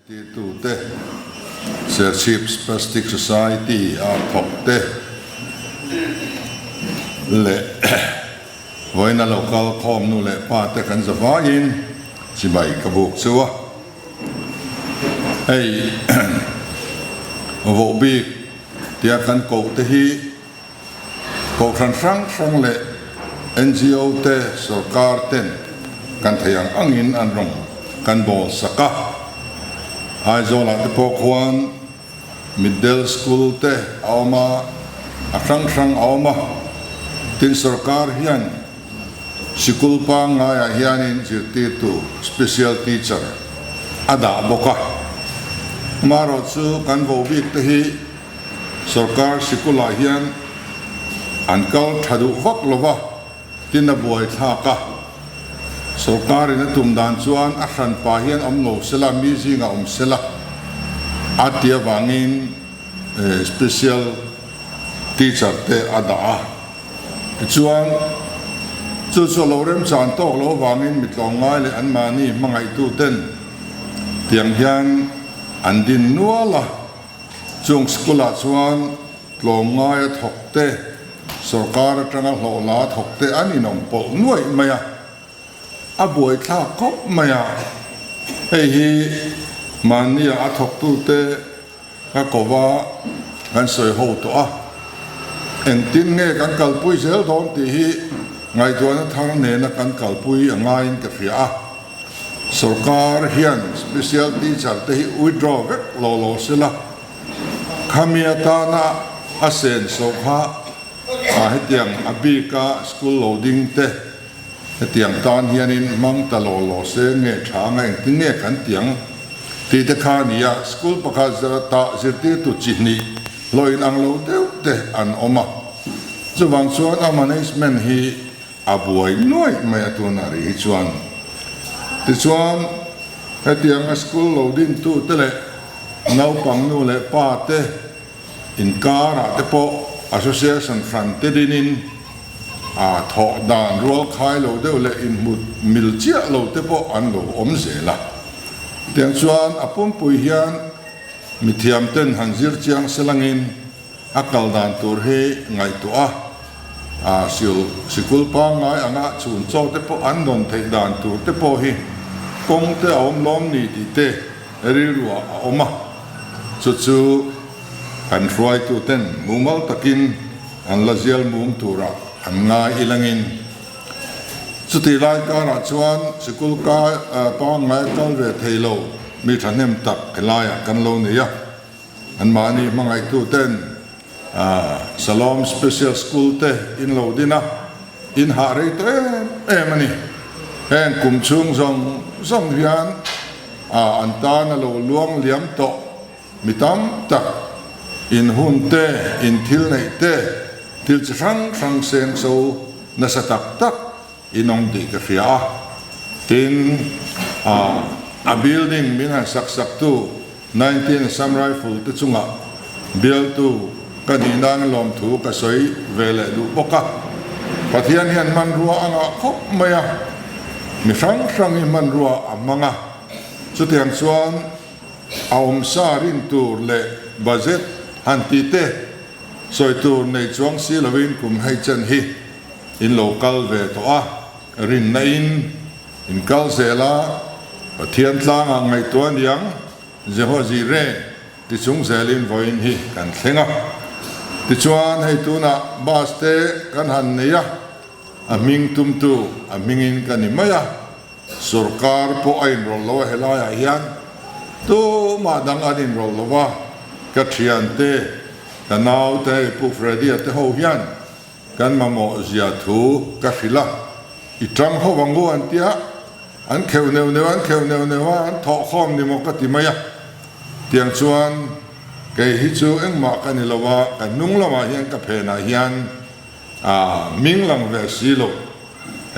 Zirtirtute, Serchhip Spastic Society a thawkte leh vawiina lo kal khawm nu leh pa te kan za vaiin chibai ka buk chu a. Hei vohbik tia kan koh te hi Kohhran hrang hrang leh ngo te sorkar ten kan thei ang angin an rawn kan bawl sak a. Aizawlah te pawh khuan Middle School te a awm a, a hrang hrang a awm a. Tin sorkar hian sikul pangngaiah hianin zirtirtu, special teacher, a dah bawk a. Amaherawhchu kan vohbik te hi Sorkar sikulah hian an kal tha duh vak lo va, tin a buai thlak a. Sorkarin a tum dan chuan a hranpa hian awm lo sela, mi zingah awm sela a ti avangin special teacher te a dah a. Tichuan, chu chu a lo remchan tawk lo avangin mi tlawmngai leh anmahni hmangaihtuten tiang hian an din nual a. Chung school-ah chuan tlawmngaia thawk te, sorkar atanga hlawhla thawk te an inawm pawlh nuaih mai a, a buaithlak khawp mai a. Hei hi mahnia a thawktute ka kova kan sawi ho tawh a, engtin nge kan kalpui zel dawn tih hi ngaihtuahna thar nena kan kalpui a ngaiin ka hria a. Sorkar hian special teacher te hi withdraw vek lo lo se la, khami atana a senso kha a hetiang a bika school lo ding te hetiang tan hianin hmang ta lo lo se nge tha anga engtin nge kan tiang tih te kha a ni a, school pakhat ta zirtirtu chi hnih hlawh inang lo deuh te an awm a, chuvang chuan a management hi A buai nuaih mai a tunah rih hi chuan. Tichuan, hetianga school lo dintute leh naupang nu leh pa te inkarah te pawh association hran te dinin a thawh dan rual khai lo deuh leh inhmut mil chiah lo te pawh an lo awm zel a. Tiang chuan a pumpui hian mithiam ten han zir chiang selangin A kal dan tur hi ngaihtuah a, sil sikul pangngai anga chhun chaw te pawh an dawn theih dan tur te pawh hi kawng te a awm lawm ni tih te rilruah a awm a, chu chu kan hruaitu ten mumal takin an la zial mum turah an ngai ilangin chutih lai karah chuan sikul pangngai kal ve thei lo mi thahnem tak helaiah kan lo nei a. Anmahni hmangaihtuten Salom Special School te in lo din a, in hah rei tawh em em a ni. Heng kum chhung zawng zawng hian an tan a lo luang liam tawh mi tam tak in hun te, in thil neih te, thil chi hrang hrang seng so nasa tak tak in awm tih ka hria a, tin a building min han sak sak tu 19 Assam Rifle te chungah bialtu ka nih nan lawmthu ka sawi ve leh duh bawk a, Pathian hian hmanrua a ngah khawp mai a, mi hrang hrang hi hmanrua a hmang a, chutiang chuan a awmsa rin tur leh budget han tih te sawi tur nei chuang si lovin kum hei chen hi In lo kal ve tawh a, rinna in in kal zel a, Pathian tlangah ngaihtuah a niang, Jeho Jireh ti chung zelin vawiin hi kan thleng a. Tichuan hei tunah bus te kan han nei a, a hming tumtu a hmingin ka ni mai a, sorkar pawh a inrawlh lo a helaiah hian tumah dang an inrawlh lo va, ka thiante, ka naute hei Pu Freddy-a te ho hian Kan mamawh zia thu ka hrilh a, i tang ho ang u an tia, an kheuh neuh neuh an kheuh neuh neuh a, an thawh khawm ni maw ka ti mai a. Tiang chuan kei hi chu engmah ka ni lo a, ka hnung lamah hian ka phenah hian a hming lang ve si lo.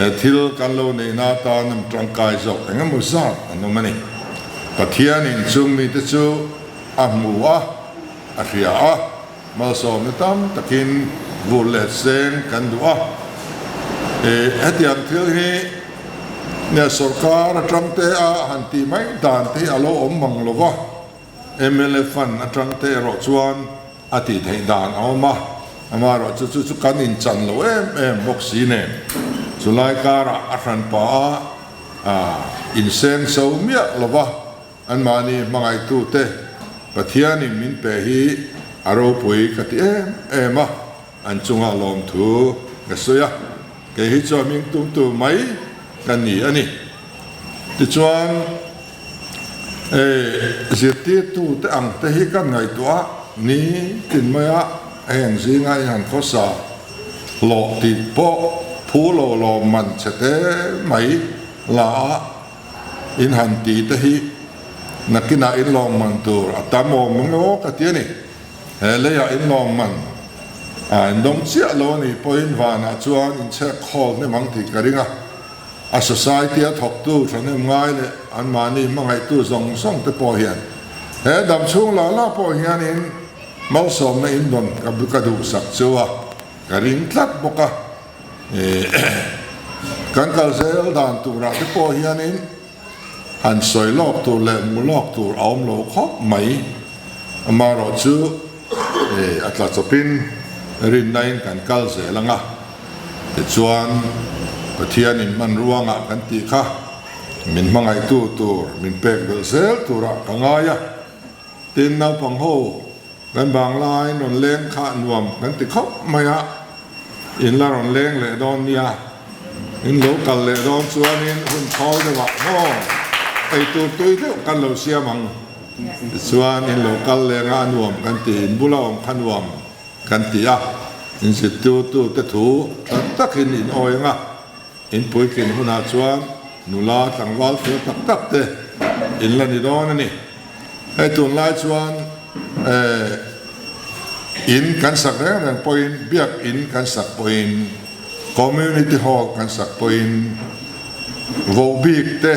He thil kan lo neihna atan an tangkai zawk eng emaw zat an awm a ni. Pathianin chung mite chu a hmu a, a hria a. Malsawmna tam takin vur leh seng kan duh a, hetiang thil hi Nia sorkar atang te a han tih mai dan te hi a lo awm mang lo va, mla fund atang te erawh chuan a tih theih dan a awm a, amaherawhchu chu chu kan inchan lo em em bawk si nen chulai karah a hranpa a inseng so miah lo va. Anmahni hmangaihtute Pathianin min pe hi a ropui ka ti em em a, an chungah lawmthu ka sawi a, kei hi chuan hming tumtu mai ka ni a ni. Tichuan, zirtirtute ang te hi kan ngaihtuah ni tin mai a, heng zinga i han khawsa hlawh tih pawh phu lo lawmman che te mai la a, In han ti te hi nakinah in lawmman tur a tam awm ang aw ka ti a ni. He leiah in lawmman a in dawng chiah lo a nih pawhin vanah chuan in chhek khawl hnem ang tih ka ring a. A society a thawktu thahnem ngai leh anmahni hmangaihtu zawng zawng te pawh hian he dam chhung lah lah pawh hianin malsawmna in dawn ka duhsak chu a ka ring tlat bawk a. Kan kal zel dan turah te pawh hianin han sawi lawk tur leh hmu lawk tur a awm lo khawp mai. Amaherawh chu a tla chawpin rinnain kan kal zel ang a, tichuan Pathianin hmanruangah kan tih kha min hmangaihtu tur min pek belh zel turah ka ngai a, tin naupang ho Kan banglaiin rawn leng kha nuam kan ti khawp mai a, in la rawn leng leh dawn nia, in lo kal leh dawn chuanin hun thawl deuhah maw eitur tui deuh kan lo siam ang, tichuan in lo kal leng a a nuam kan ti, in bula awm kha nuam kan ti a, in zirtirtu te thu tha takin in awi ang a. In puitlin hunah chuan nula tlangval fel tak tak te in la ni dawn a ni. Hei tunlai chuan in kan sak reng reng pawhin, biak in kan sak pawhin, community hall kan sak pawhin vohbik te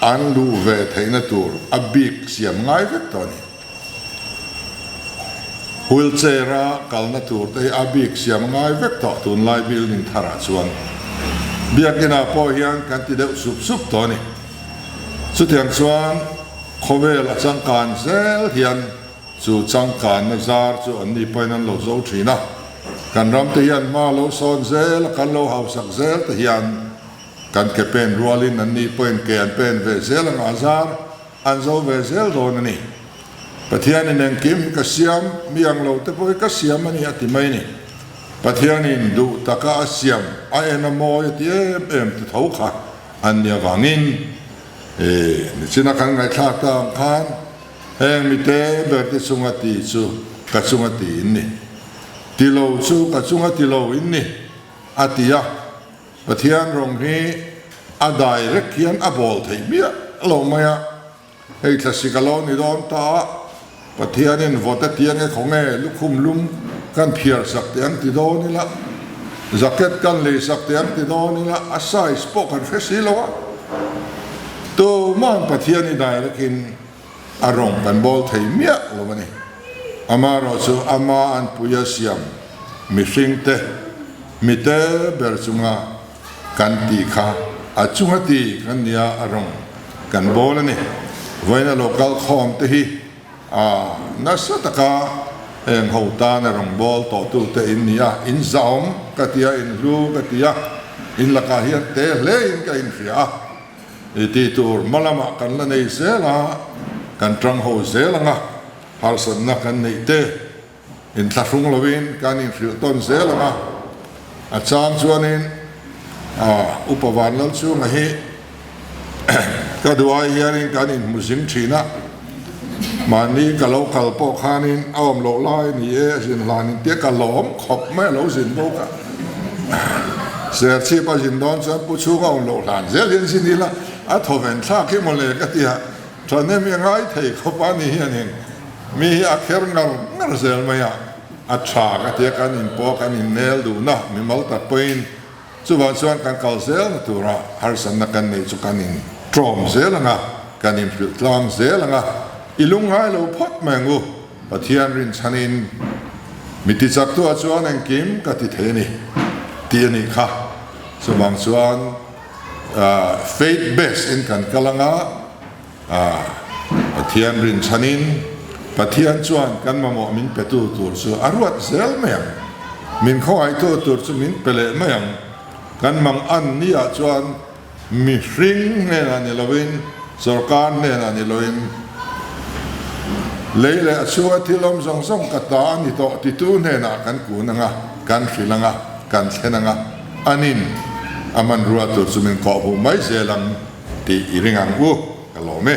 an luh ve theihna tur a bik siam ngai vek tawh a ni. Wheelchair a kalna tur te hi a bik siam ngai vek tawh tunlai building tharah chuan biakin ah pawh hian kan ti deuh sup sup tawh a ni. Chutiang chuan khawvel a changkan zel hian chu changkanna zar chu an ni pawhin an lo zo thin a, kan ram te hian hma lo sawn zel a kan lo hausak zel te hian kan ke pen rualin an ni pawhin ke an pen ve zel anga a zar An zo ve zel dawn a ni. Pathianin engkim hi ka siam, mi ang lo te pawh hi ka siam a ni a ti mai a ni. Pathianin duh taka a siam, a en a mawi a ti em em ti tho kha an nih avangin e nichina kan ngaihthlak ta ang khan heng mite ber te chunga ti chu ka chunga ti in ni, ti lo chu ka chunga ti lo in ni a ti a. Pathian rawng hi a direct hian a bawl theih miah lo mai a, hei thlasik a lo ni dawn ta a, Pathianin vawt a ti ange khaw nge lukhum lum kan phiar sak teh ang ti dawn ila, jacket kan lei sak teh ang ti dawn ila, a size pawh kan hre si lo a, tuma'n Pathian hi direct in a rawng kan bawl thei miah lo a ni. Amaherawhchu ama an puia siam mihringte mite ber chunga kan tih kha a chunga ti kan nia a rawng kan bawl a ni. Vawiina lo kal khawm te hi a nasa taka heng ho tana rawng bawl tawhtute in ni a, in zahawm ka ti a, in hlu ka ti a, in lakah hian te hlein ka inhria a. I tih tur hma lamah kan la nei zel a, kan tang ho zel ang a, harsatna kan neih te inthlahrung lovin kan inhrilh tawn zel ang a. A chang chuanin Upa Vanlalchhunga hi ka duh ai hianin kan inhmu zing thin a, mahni ka lo kal pawh khanin a awm loh lai ni e, a zin hlanin tia ka lawm khawp mai a lo zin bawk a. Serchhip a zin dawn chuan Pu Chhunga awm loh hlan zel hian zin ila a thawven thlak hi mawle ka ti a, thahnem hi a ngai thei khawp a ni hianin mi hi a kher ngar ngar zel mai a, a tha ka ti a kan inpawh kan innel duhna mimal tak pawhin chuvang chuan kan kal zelna tura harsatna kan neih chu kan in tawm zel ang a, kan inhrilh tlang zel ang a, i lungngai lo phawt mai ang u. Pathian rinchhanin mi tichaktuah chuan engkim ka ti thei a ni tih a nih kha. Chuvang chuan Faith based in kan kal anga Pathian rinchhanin Pathian chuan kan mamawh min petu tur chu a ruat zel mai ang. Min khawngaihtu tur chu min pe leh mai ang. Kan mang an niah chuan Mihring hnenah ni loin, sorkar hnenah ni loin, lei leh a chhunga thil awm zawng zawng ka ta a ni tawh titu hnenah kan kun ang a, kan hrilh ang a, kan thlen ang a, anin a hmanrua tur chu min kawhhmuh mai zel ang tih i ring ang u, ka lawm e.